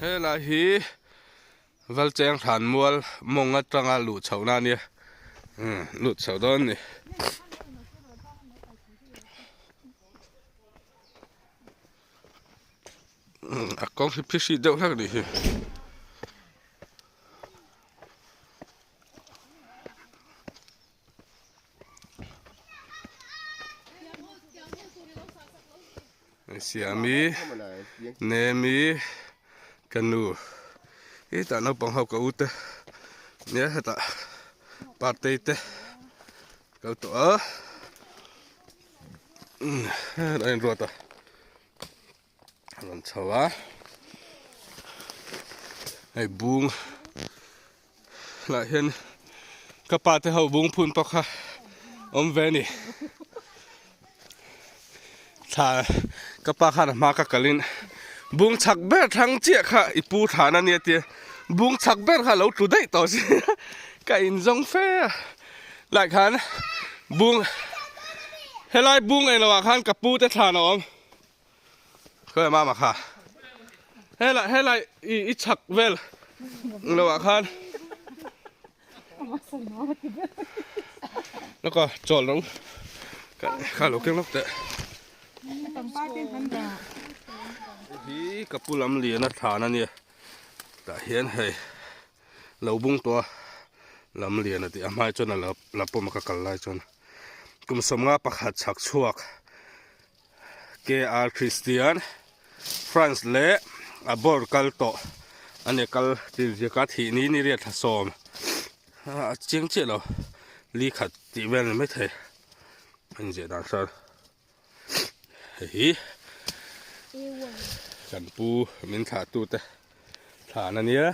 Helai hi Valcheng Hranmual mawng atanga luh chhohna a nia umm lut chho dawn a ni. A kawng hi phihri deuh hlek a nih hi. Siami Nemi ka nu hetah naupang ho ka u te nia hetah partei te kal tawh a a inruat a rawn chho a hei bung lah hian ka pa te ho bung phun pawh kha awm ve a ni thla ka pa khan a hma ka kalin bung chhak ber thlang chiah kha i pu thlan a nia tia bung chhak ber kha a lo tlu daih tawh si ka inzawng fe a lai khan bung helai bung englo ah khan ka pu te thlan a awm. Khawi mama kha helai helai i i chhak vel lo ah khan lawk a chawl rawh u kha lo keng lawk teh hi ka pu lam lian a thlan a nia tah hian hei lo bung tawh a lam lian a tih a hmai chuan a la pawm a ka kal lai chuan kum 51 chhak chhuak. KR Christian France leh a bawr kal tawh a ni kal tih ziak a thih ni ni riat thla sawm a chiang chiah lo li khat tih vel ni maithei a inziah dan hran hei hi kan pu min thlah tu te thlan a nia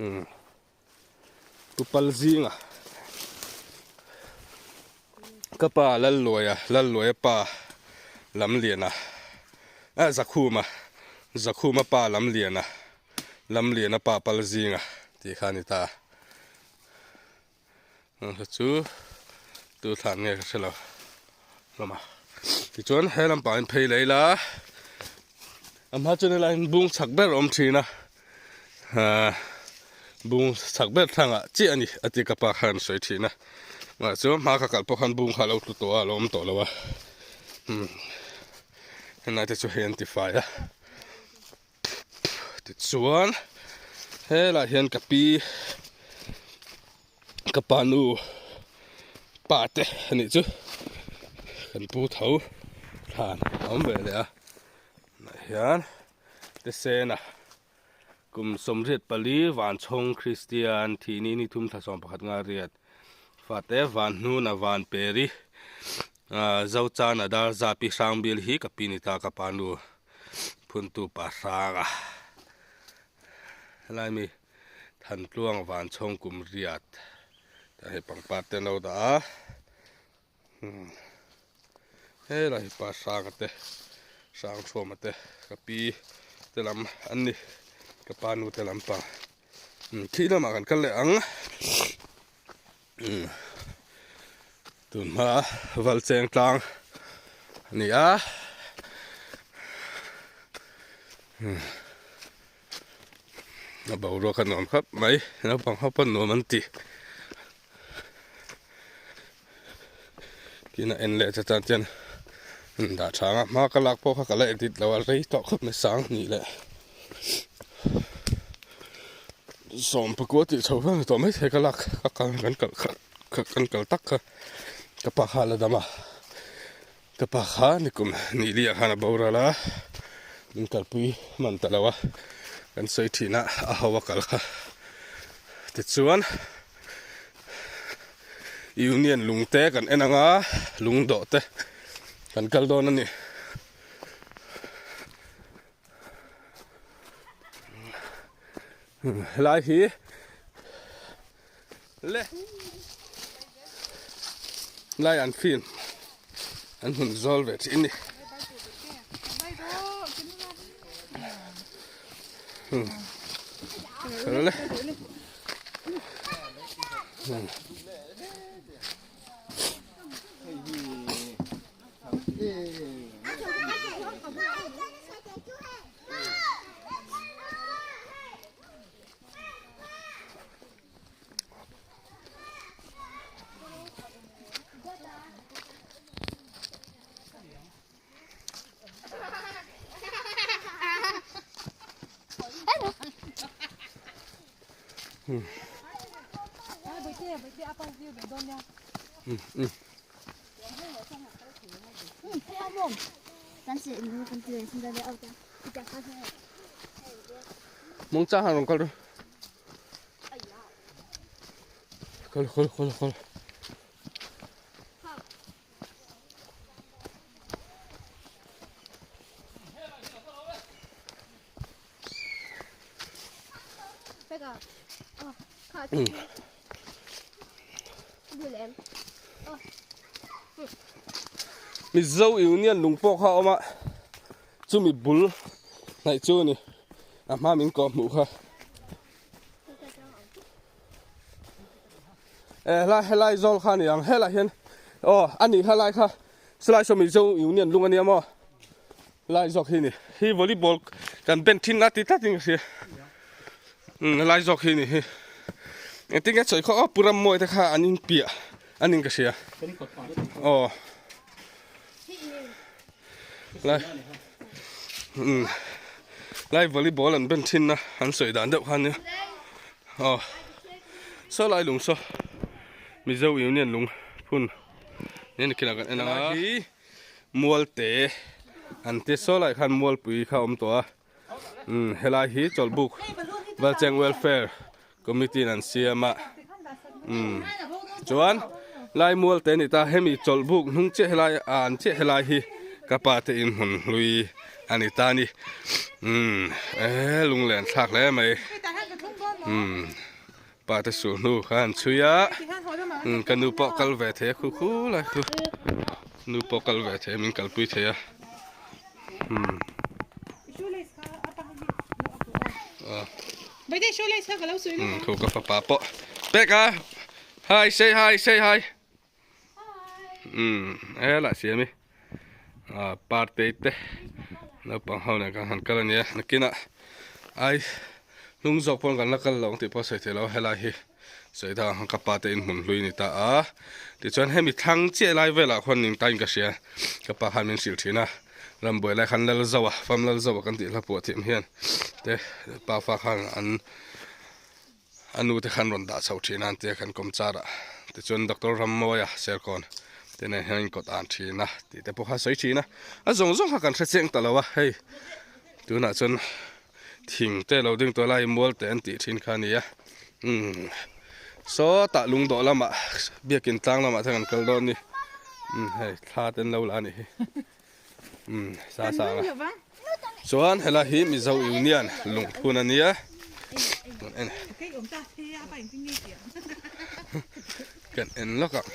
umm. Tupal zinga ka pa Lalluaia Lalluaia pa Lamliana ah Zakhuma Zakhuma pa Lamliana Lamliana pa pal zinga tih kha a ni ta a chu tu thlan nge ka hre lo hlawm a tichuan he lampang in phei leh ila a hma chuan helai hian bung chak ber a awm thin a ahh bung chak ber thlangah chiah a ni a ti ka pa khan a sawi thin a mahse hma ka kal pawh khan bung kha a lo tlu tawh a a lo awm tawh lo a umm helai te chu hei an ti fai a tichuan helaiah hian ka pi ka pa nu pa te a nih chu kan pu tho thlan a awm ve leh a tunah hian te sena kum 84 vanchhawng Kristian thihni ni thum thla 11 nga riat fate van hnuna van peri ah Zochana dar zapi hrangbil hi ka pi ni ta ka pa nu. Phuntu pa hranga helai mi Thantluang Vanchhawng kum riat tah hei pangpar te an lo dah a umm helai hi pa hranga te hrang thuama te ka pi te lam an ni ka pa nu te lampang umm khi lamah kan kal leh ang umm tun hma Valcheng tlang a ni a umm a boruak a nuam khawp mai naupang ho pawn nuam an ti tin a en leh che tan chuan an dah tha ang a hma ka lak pawh kha ka la edit lo a rei tawh khawp mai sang hnih leh. 10 tih chho vel ni tawh maithei ka lak ka kal kan kal kha kan kal tak kha ka pa kha a la dam a ka pa kha nikum nih liah khan a boral a min kalpui hman ta lo a kan sawi thin a a ho a kal kha tichuan union lung te kan en ang a lung dawh te kan kal dawn a ni. Helai hi le lai an film an hun zawl ve thin ni le Mawng chang han rawn kal rawh. Kal kal kal kal. Mizo Union lung pawh kha a awm a chumi bul hnaih chu a ni a hma min kawh hmuh kha eh helai helai zawl kha a ni ang helai hian aw a nih helai kha chulai saw Mizo Union lung a nia maw. Lai zawk hi ni hi volleyball kan ben thin a ti tlat in ka hria umm lai zawk hi ni hi engtin nge sawi khaw aw pu Rammawi te kha an in piah a ning ka hria aw lai umm lai volleyball an ben thin a an sawi dan deuh kha ania aw saw lai lung saw Mizo Union lung phun nen khian kan en anga hi. Mualte an ti saw lai khan mualpui kha a awm tawh a umm helai hi chawlhbuk Valcheng Welfare Committee in an siam a umm chuan lai mualte a ni ta hemi chawlhbuk hnung chiah helai ah an chiah helai hi ka pa te in hmun hlui a ni ta a ni umm eee lunglen thlak hle mai umm. Pa te suh hnu kha an chhui a ka nu pawh kal ve thei a khu khu lai khu nu pawh kal ve thei a min kalpui thei a khu ka fapa pawh pek a hi say hi say hi umm helai siam hi ah parte te naupang ho nen kan han kal ania nakinah ai hnung zawk pawn kan la kal lo ang tih pawh a sawi theih loh a helai hi sawi dang ang ka pa te in hmun hlui a ni ta a tichuan hemi thlang chiah lai velah khuan ning tain ka hria ka pa khan min hrilh thin a rambuai lai khan lal zo a fam lal zo a kan tih hla phuah thiam hian te pa fa khan an. A nu te khan rawn dah chho thin a an tia kan kawm char ah tichuan Doctor Rammawia Serkawn te nen hian in kawt an thin a tih te pawh kha a sawi thin a, a zawng zawng kha kan hre chiang ta lo a hei tunah chuan thing te lo ding tawh lai mual te an tih thin kha a ni a umm sawtah lungdawh lamah biakin tlang lamah te kan kal dawn a ni umm hei thla te an lo la a nih hi. Umm sa sang a chuan helai hi Mizo Union lungphun a nia kan en kan en lawk ang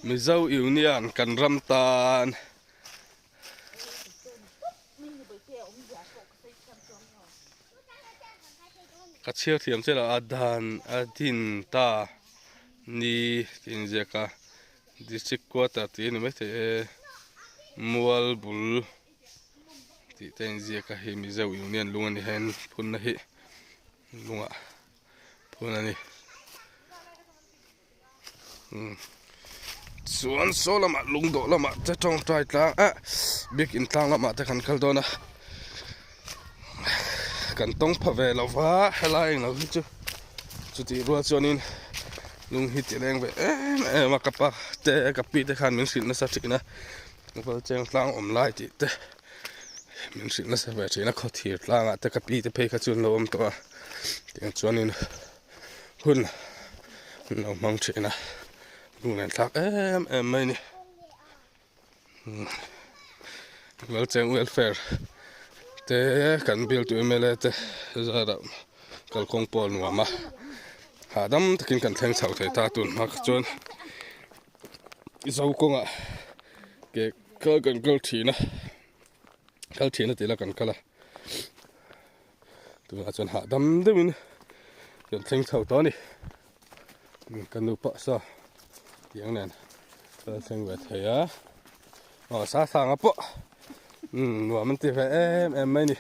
Mizo Union kan ram tan ka chhiar thiam che lo a dan a din ta ni tih inziak a. District quarter tih a ni maithei e, mual bul tih te a inziak a hei Mizo Union lung a ni hian phunna hi lungah phun a ni umm chuan saw lamah lungdawh lamah te tawngtai tlang ah biakin tlang lamah te kan kal dawn a kan tawng pha ve lo va helai englo hi chu chutih rual chuanin. Lung hi ti leng ve em em a ka pa te ka pi te khan min hrilh nasa thin a val cheng tlang awm lai tih te min hrilh nasa ve thin a khaw thir tlangah te ka pi te phei kha chu an lo awm tawh a tiang chuanin hun an lo hmang thin a lunglen thlak em em mai a ni. Lalcheng welfare te kan bialtu mla te zarah kalkawng pawh a nuam a hahdam takin kan thleng chho thei ta tun hma kha chuan zo kawngah ke kal kan kal thin a kal thin a tih la kan kal a tunah chuan hahdam deuhin kan thleng chho tawh a ni. Ka nu pawh saw tiang nen ka la thleng ve thei a aw sa sanga pawh umm nuam an ti ve em em mai a ni.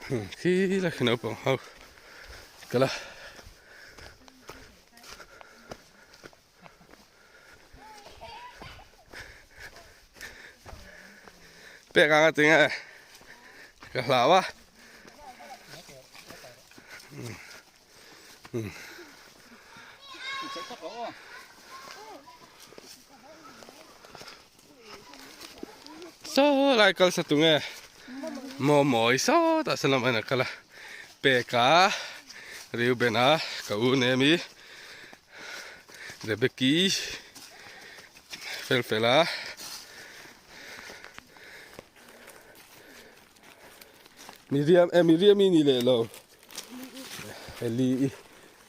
Khi la khi naupang ho kal a. Pek anga tinge ka hlau a. Saw lai kal sa tunge maw mawi sawtah sawn lamah hian a kal a Peka Reuben-a ka u Nemi Rebecca-i fel fel a. Miriam eh Miriam i ni leh lo Eli i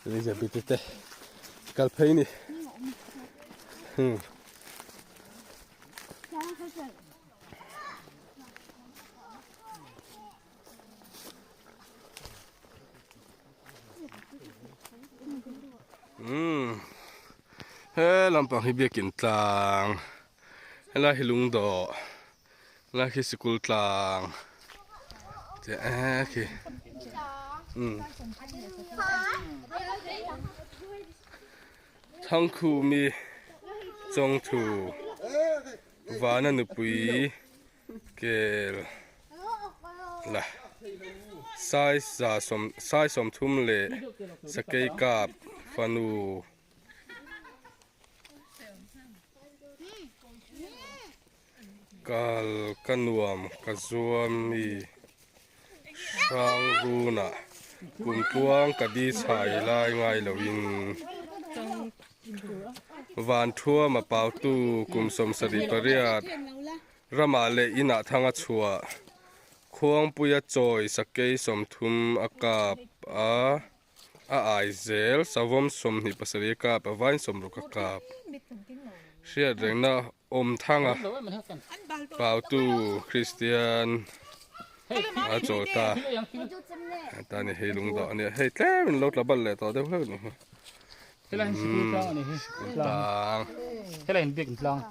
Elizabeth te kal phei ni hmm Hmm he lampang hi biakin tlang helai hi lungdawh. Lai khi sikul tlang che e khi um Thangkhumi Chawngthu Vana nupui kel la sai za sawm sai 30 leh sakei kap fanu. Kal ka nuam ka zuam mi hrang runah kum tluang ka di chhai lai ngai loin van thuam a pautu kum 78 ramah leh inah thang a chhuah khuangpuia chawi sakei 30 a kap a. A ai zel savawm 27 a kap a vain 60 a kap. Hriat rengna awm thanga pautu Kristian a chawl ta. Ta ni hei lung dawh a nia hei tlem in lo tla bal leh tawh deuh hleuh ni hi. Tlang.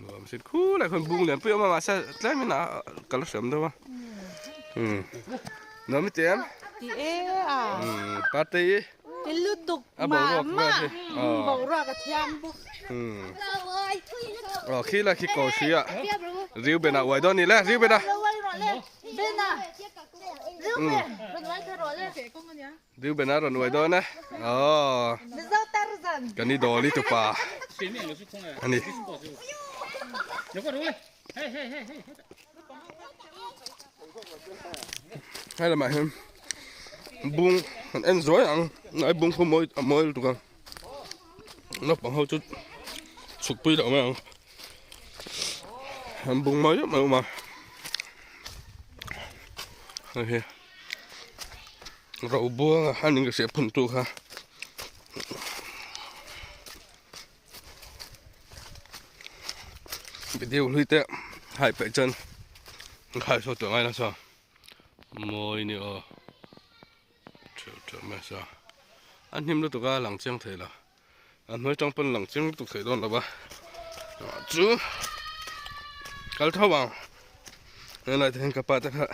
Nuam sit khulai khawn bung lian pui awm a mahse tlem in a kal hriam deuh a. Umm nuam i ti em? Ti e a. Umm party i. Ti lutuk mah mah boruak a thiam bawk. Umm aw khi la khi ko hri a Reuben a uai dawn ni le Reuben a. Bena Reuben rawn uai kha rawh le. Reuben a rawn uai dawn e. Aww. Kan i dawl i tupa a ni. Hei lamah hian bung an en zuai ang ai bung khu mawi a mawi lutuk a naupang ho chu chhuk pui loh mai ang an bung mawi em em a hei hi. Ro buanga a ning ka hriat phun tu kha. Video hlui te hai peh chuan khai saw tawh ngai la saw mawi ni aw theuh theuh mai saw a hnim lutuk a lang chiang thei lo a hnuai tang pawn lang chiang lutuk thei dawn lo va chu kal tho ang helai te hian ka pa te kha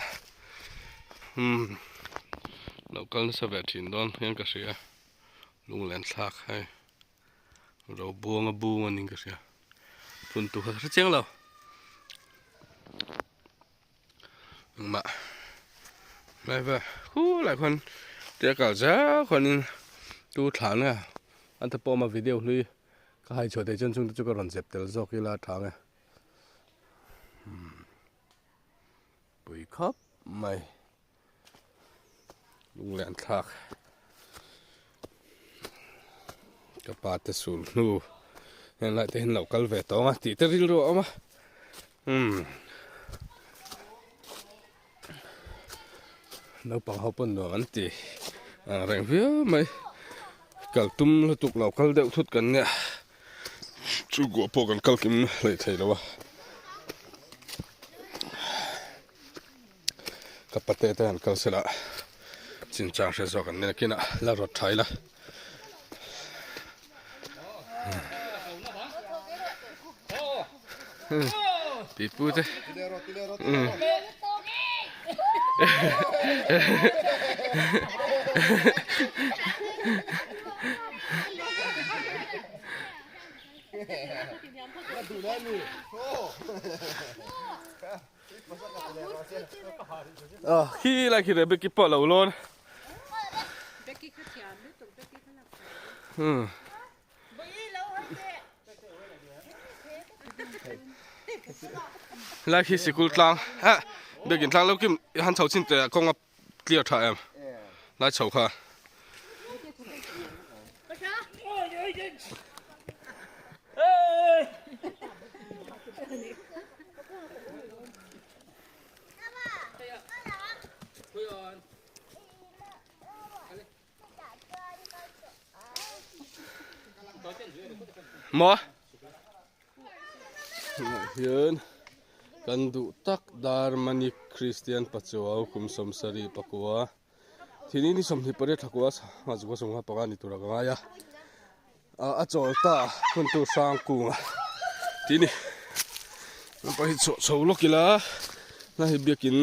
umm lo kal nasa ve thin dawn hian ka hria lunglen thlak hei ro buanga bung a ning ka hria phun tu kha ka hre chiang lo engmah lai ve khulai khuan tia kal zel khuanin tu thla nge an ta pawh awm a video hlui ka hai chhuah theih chuan chung te chu ka rawn zep tel zawk ila a tha nge umm pui khawp mai lunglen thlak ka pa te sul hnu heng lai te hian lo kal ve tawng a tih te rilru a awm a umm naupang ho pawn nuam an ti ang reng viau mai kal tum lutuk lo kal deuh thut kan nia chu guah pawh kan kal kim hleih thei lo a. Ka pate te han kal sela chinchang hre zawk an ni nakinah la rawt tha ila. Pipu te. Khi lai khi Rebecca pawh a lo lawn. Lai khi sikul tlang ah biakin tlang lo kim han chho chin teh kawng a clear tha em lai chho kha. Maw hian kan duh tak Darmani Christian Pachuau kum 74 thini ni 28 thakua sangha sangha panga ni tura ka ngai a a chawl ta hun tur hrang kunga tih ni lampa hi chhuah chho lawk ila na hi biakin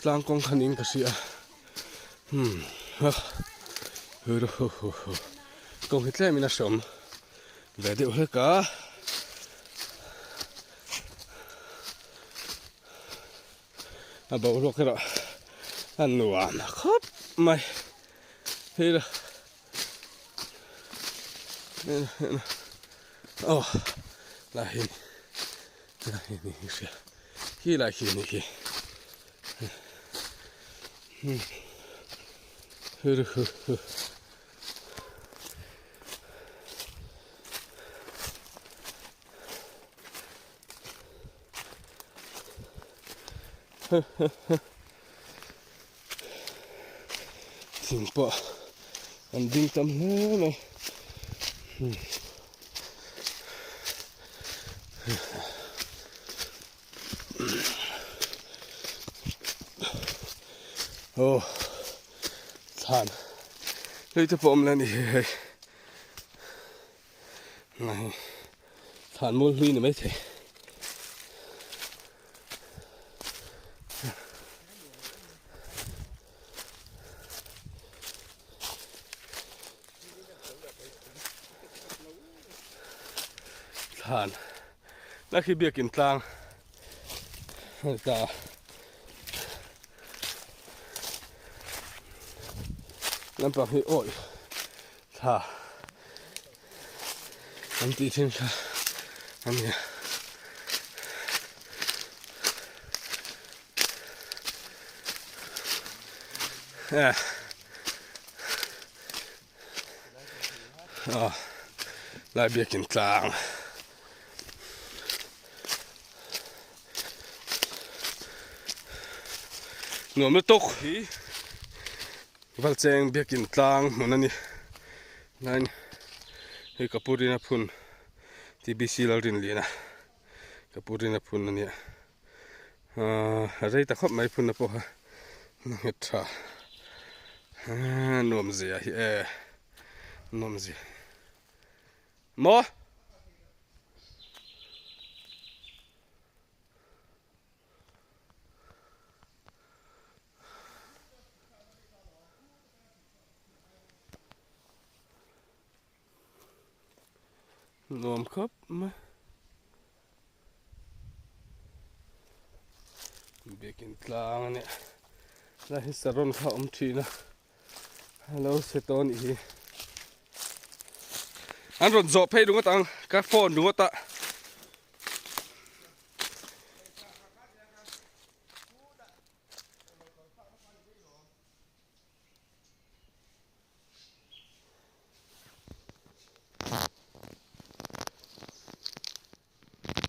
tlang kawng kha niin ka hria hmm ha kawng hi tlem in a hreawm ve deuh hlek a. A boruak erawh a nuam khawp mai hei la aw lai hi lai hi ni hi hria khi lai khi ni khi hu hu Thing pawh an ding tam hle mai. Aw thlan hlui te pawh awm la ni hei. Thlan mual hlui ni maithei. Thlan la khi biakin tlang ta lampang hi awi thla an tih thin kha a ni a. Aw lai biakin tlang nuam lutuk hi Valcheng biakin tlang hmun a ni. Line hei ka pu rina phun TBC Lalrinliana ka pu rina phun a nia ahh a rei ta khawp mai phun na pawh kha a nghet tha nuam zia hi e nuam zia maw. Nuam khawp mai. Biakin tlang a nia. Lai hi saron kha a awm thin a. Alo se tawh a nih hi. An rawn zawh phei ringawt ang ka phone ringawt a.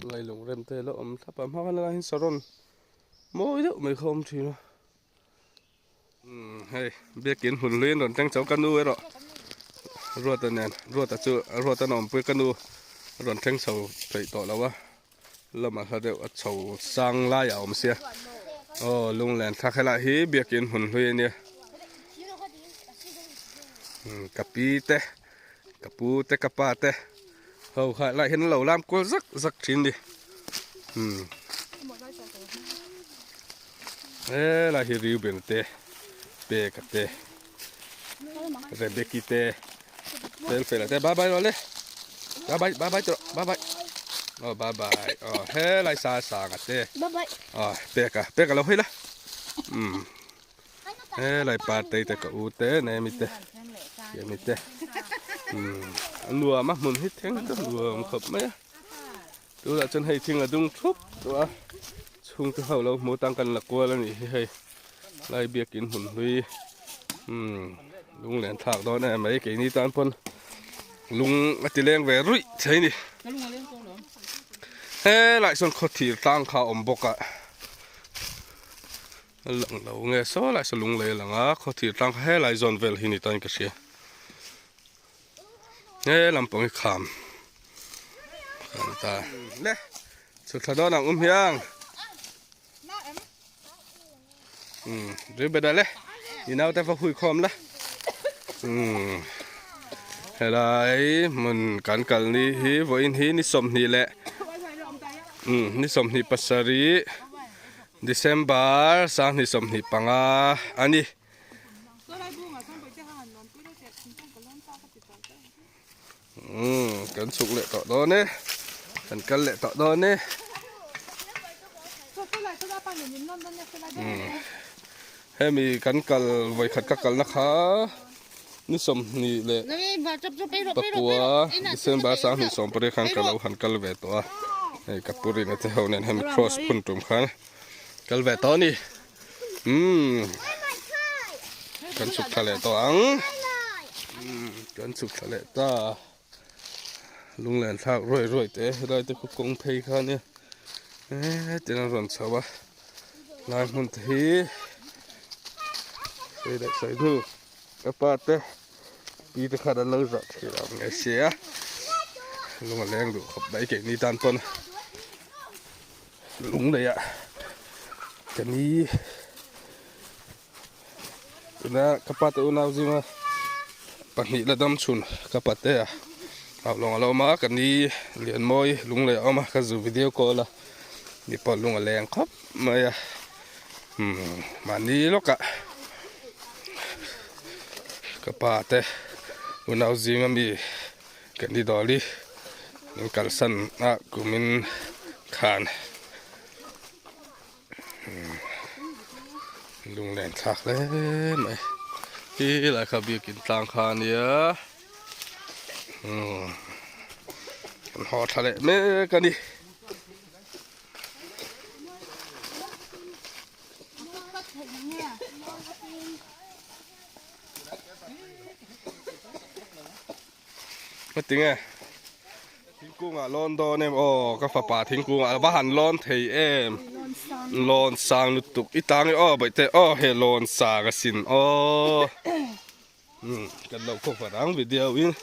Lailung rem te la awm thlap a hma khan lai hian saron mawi deuh mai kha a awm thin a umm hei biakin hun hlui an rawn thleng chho ka nu erawh Ruata nen Ruata chu Ruata an awmpui ka nu a rawn thleng chho theih tawh lo a. Lamah hla deuh a chho sang laiah a awm sia aw lunglen thla khelh ah hi biakin hmun hlui a nia ka pi te ka pu te ka pa te ho kha lai hian an lo lam kual zak zak thin a ni. Helai hi Reuben te Peka te Rebecca te Felfela te bye bye rawh le bye bye bye bye tawh bye bye aw bye bye aw helai sa sanga te aw Peka Peka lo hawi la umm helai partei te ka u te Nemi te Kemi te umm a nuam a hmun hi thleng chu a nuam khawp mai a. Tunah chuan hei thing a dung thup tawh a, chhungte ho lo hmu tang kan la kual a nih hi hei lai biakin hmun hlui umm lung len thlak dawn em mai keini tan pawn lung a ti leng ve ruih thei a ni helaiah sawn khawthir tlang kha a awm bawk a a lang lo nge saw lai saw lung lei a lang a khawthir tlang kha helai zawn vel hi ni tan ka hria. He lampang hi kham kan ta le chhuk thla dawn ang um hiang um ri beda le i naute va hui khawm la um helai hmun kan kal ni hi vawiin hi ni 20 leh um ni 27 December 2025 ani. Umm kan chhuk leh tawh dawn e kan kal leh tawh dawn e umm hemi kan kal vawikhat ka kalna kha ni 20 leh pakua December 2020 khan ka lo han kal ve tawh a hei ka pu rina te ho nen hemi cross phun tum khan kal ve tawh a ni. Umm kan chhuk thla leh tawh ang umm kan chhuk thla leh ta lunglen thlak ruai ruai te helai te khu kawng phei kha ania hetin a rawn chho a lai hmun te hi hei leh sawi hnu ka pa te pi te khan an lo zawh thei lo ang nge sia lung a leng duh khawp mai keini tan pawn. Lung lei ah ka ni tuna ka pa te unau zinga pahnih la dam chhun ka pate a au lawng a lo awm a ka ni Lianmawi lung lei a awm a ka zu video call a mi pawh lung a leng khawp mai a umm mahni lawkah ka pa te unau zinga mi. Kan ni dawl i an kalsan a kumin khan lunglen thlak hle mai hi lai kha biakin tlang kha a nia kan haw tha leh mek a ni. Heti nge thingkungah lawn dawn em aw ka fapa thingkungah va han lawn thei em lawn sang lutuk i tang e aw baihte aw he lawn sang asin aw um kan lo cover ang video in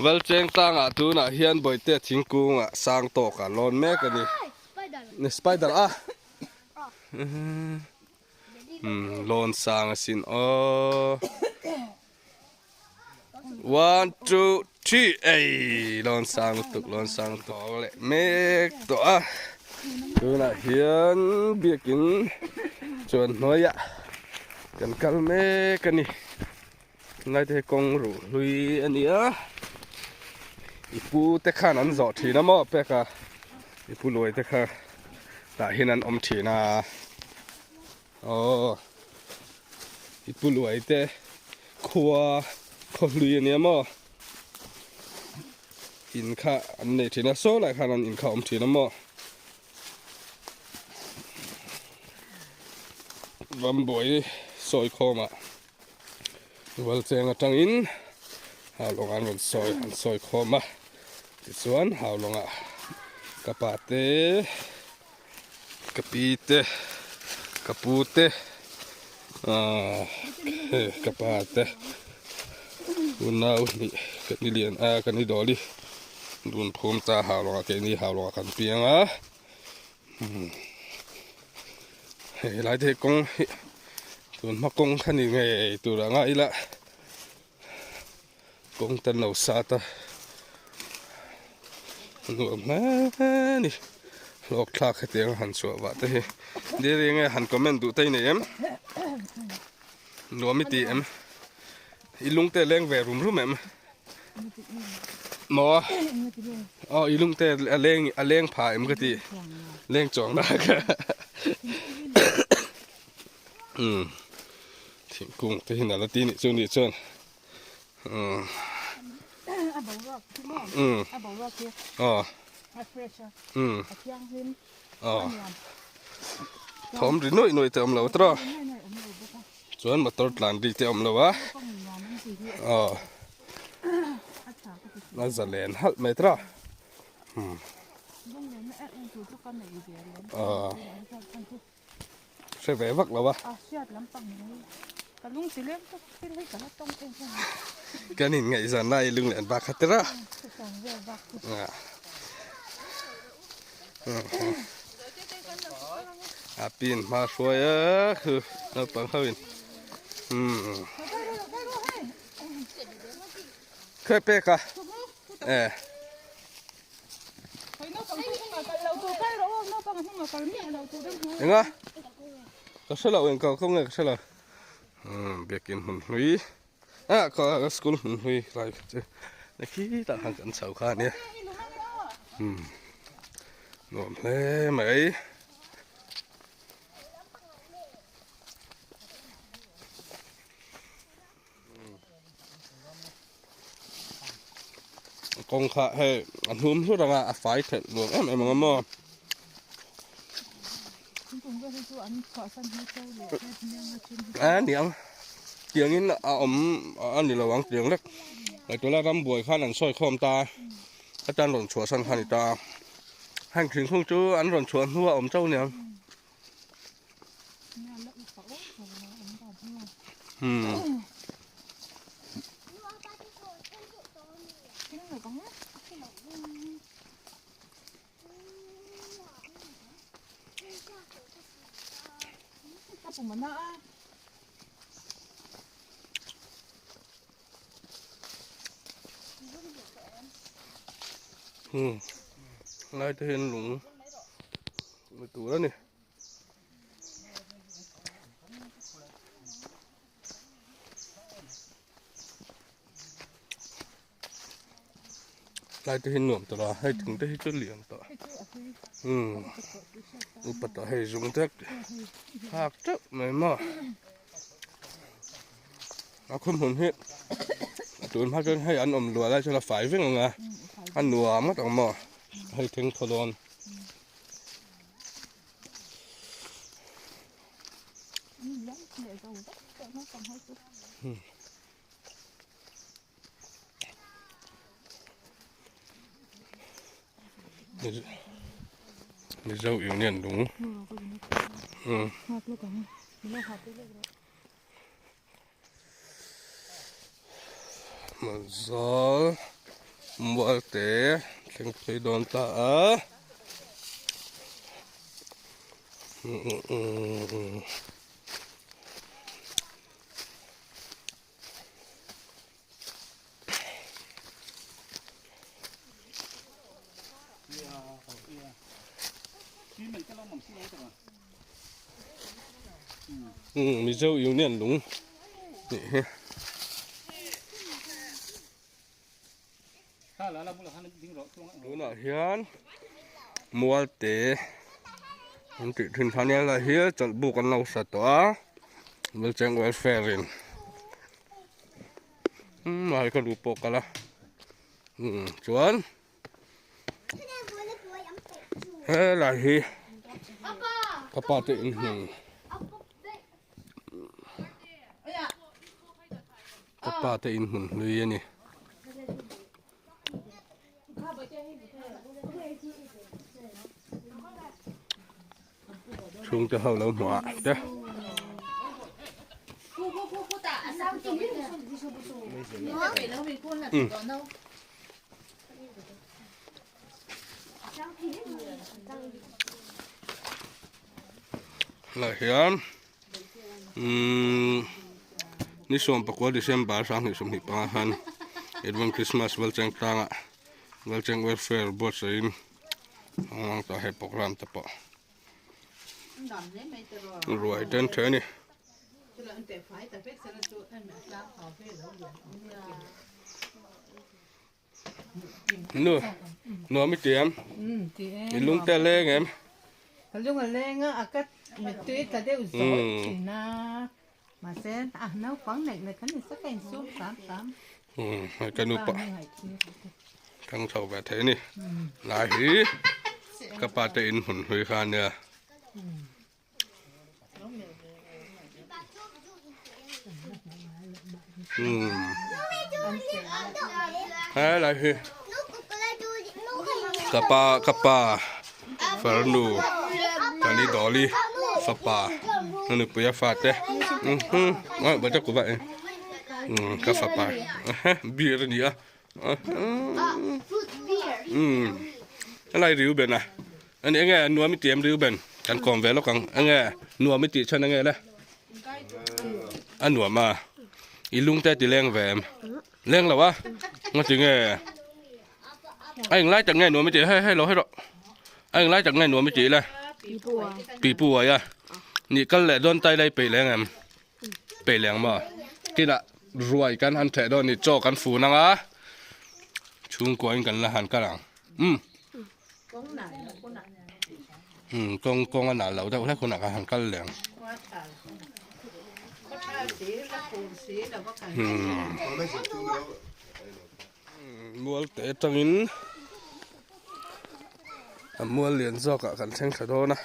Valcheng tlangah tunah hian bawihte thingkungah sang tawkah lawn mek a ni spider a um lawn sang asin aw. One two three ei lawn sang lutuk lawn sang lutuk leh mek tawh a tunah hian biakin chuan hnuaiah kan kal mek a ni tunlai te hi kawng ruh hlui a ni a i pu te khan an zawh thin a maw pek a i pu luai te kha tah hian an awm thin a Aw i pu luai te khua khaw hlui a nia maw in kha an nei thin a saw lai khan an in kha a awm thin a maw rambuai sawi khawm ah Rualcheng atangin Haulawng an rawn sawi an sawi khawm a tichuan Haulawng ah ka pa te. Ka pi te ka pu te ahh hei ka pa te unau hnih ka ni lian a ka ni dawl i dun phum ta hau lawngah keini hau lawngah kan piang a umm hei lai te hi kawng hi tun hma kawng kha ni ngei tur anga ila kawng te an lo sat a nuam hle a ni. Hlawk thlak hetiang a han chhuah vah te hi Dairy nge han comment duh te i nei em? Nuam i ti em? I lung te leng ve rum rum em? Maw? Aw i lung te a leng a leng pha em ka ti. Leng chuang na ka. Um thingkung te hi nala ti nih chu nih chuan. Um a boruak chu maw? Um A boruak hi aw a fresh a. Um A thianghlim aw a nuam. Thawm ri nuaih nuaih te awm lo tawh a. Thawm ri nuaih nuaih awm lo bawk a. Chuan motor tlan ri te awm lo a. Aw. A zalen halh mai tawh a. Um Aw. Hre ve vak lo a. Kan in ngaihzan lai lunglen bak kha tira. A pin hma hruai a khu naupang ho in. Khawi pek a. Eh. Enga ka hre lo eng kal kawng nge ka hre lo. Biakin hmun hlui. Ah ka school hmun hlui lai kha chu na khitah khan kan chho kha ania umm nuam hle mai kawng kha hei a hnum hlur anga a fai theih nuam em em ang maw. A niang tiangin a awm a ni lo ang tiang lek ngaihtuah la rambuai khan an sawi khawm ta a tan rawn chhuah san kha a ni ta heng thingkung chu an rawn chhuah hnuah a awm chauh aniang. Hmm. Hmm. Lai te hian lung ni tur a ni. Lai te hi nuam tawh a hei thing te hi chu lian tawh umm upa tawh hei zung te thlak teuh mai maw a khaw hmun hi a tun hma chuan hei an awm luah lai chuan a fai veng ang a a nuam ngawt ang maw hei thing thaw dawn. Mizo Union lung umm Mazal mual te thleng phei dawn ta a umm. Mizo Union lung tih hi. Tunah hian mualte an tih thin kha nia lai hi chawlh buk an lo sa tawh a Lalcheng welfare in umm a ka lu pawh kal a umm chuan helai hi ka pa te inhmun. Ka pa te in hmun hlui a ni. Chhungte ho lo hmuh ah te. Lah hian umm ni 14 December 2025 khan Advent Christmas Valcheng tlangah Valcheng Welfare buatsaih in. Ang tawh hei program te pawh ruai ten the ani. Nu nuam i ti em? I lung te a leng em? Ka lung a leng a, a ka mittui tla deuh zawih thin a. Mahse a naupang neih leh kan insa ka insum hram hram. Hei ka nu pawh thang chho ve thei a ni. Lai hi ka pa te in hmun hlui kha ania. He lai hi ka pa ka pa farnu kani dawli fapa a nupui a fate ka fapa beer a ni a helai Reuben a. Ani enge nuam i ti em Reuben? Kan kawm ve lawk ang. Enge nuam i tih chhan enge le? A nuam a. I lung te ti leng ve em? Leng lo a? Nga ti nge? A eng lai tak nge nuam i tih? Hei hei lo hei rawh. A eng lai tak nge nuam i tih le? Pipu ai a. Nih kal leh dawn tai lai peih leng em? Peih leng maw? Tinah ruai kan han theh dawn ni chaw kan fun ang a. Chhungkua in kan la han kal ang. Umm. Umm kawng kawng a nal lo deuh hlek hunah ka han kal leh ang. Mual te atangin a mual lian zawkah kan thleng thla dawn a.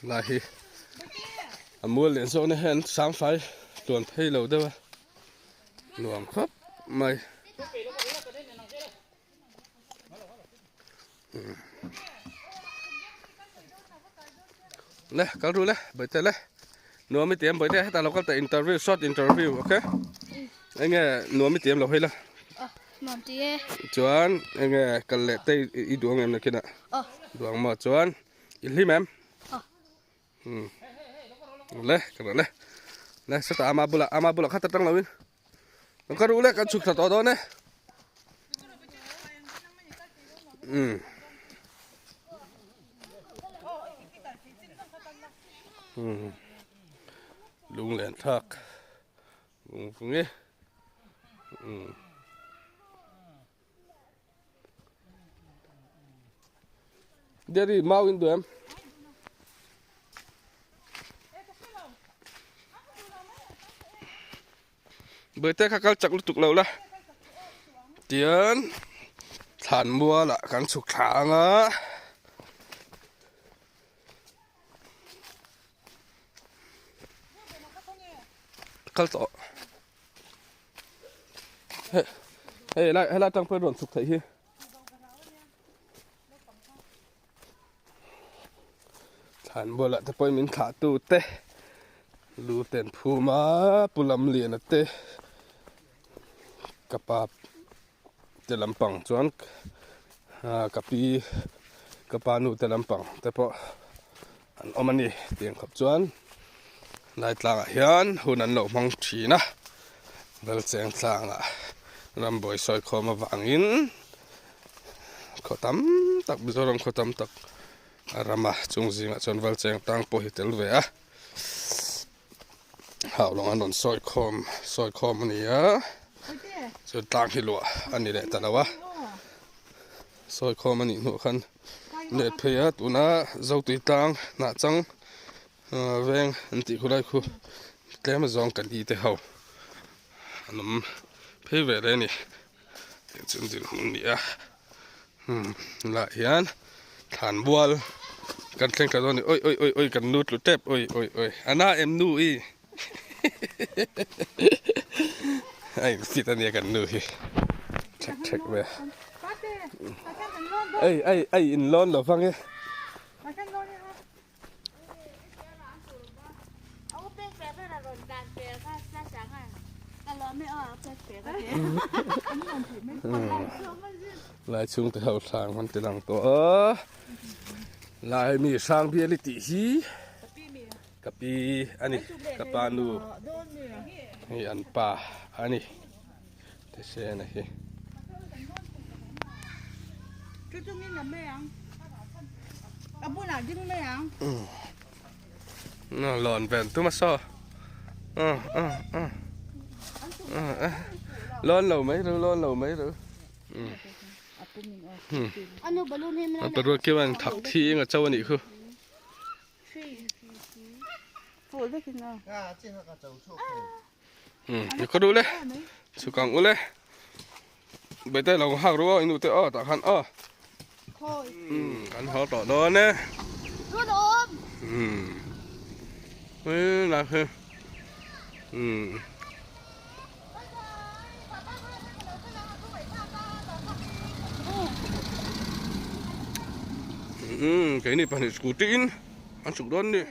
Lai hi a mual leh zawk na hian sang fai tluan phei lo deuh a nuam khawp mai. Le kal ru le baite le nuam i ti em baite hetah lo kal ta interview short interview okay enge nuam i ti em lo hei la nuam ti e chuan enge kal leh te i duh ang em nakinah duh ang maw chuan i hlim em Le ka rawh le le sawtah ama bulah ama bulah kha ta tang lo in ka ruh le kan chhuk thla tawh dawn e um um lunglen thlak vung vung e um Daddy mau in duh em? Bawihte kha kal chak lutuk lo la. Tian thlan mualah kan chhuk thla ang a. Kal tawh. Hei hei lai helai tang pawh in rawn chhuk theih hi. Thlan bulah te pawhin min thlah tu te lu ten phum a pu lam lian a te ka pa te lampang chuan ka pi ka pa nu te lampang te pawh an awm a ni tiang khawp chuan lai tlangah hian hun an lo hmang thin a Belcheng tlangah rambuai sawi khawm avangin khaw tam tak Mizoram khaw tam tak a rama chung zingah chuan Valcheng tang pawh hi tel ve a haulawng an rawn sawi khawm sawi khawm a ni a chuan tlang hi luah a ni leh ta lo a sawi khawm a nih hnuah khan let phei a tuna Zotui tlang hnah chang veng an tih khulai khu tlem azawng kan i te ho an awm phei ve leh a ni tih chu dinhmun a ni a lah hian thlan bual kan thleng thla dawn a ni awi awi awi awi kan nu tlu tep awi awi awi a na em nu i a in fit a nia kan nu hi thek thek ve ei ei ei in lawn lo vang e. Lai chhungte ho thlang an ti lang tawh a, lai mi hrang bial i tih hi ka pi a ni, ka pa nu hei an pa a ni Thesena hi. Lawn vel tum a saw lawn lo mai ru lawn lo mai ru paruak khian thak thi eng a cho a nih khu ka duh le chhuk ang ule Bete lo hak ru aw inu te aw tah khan aw kan haw tawh dawn e la khi keini pahnih scooty in an chhuk dawn ni.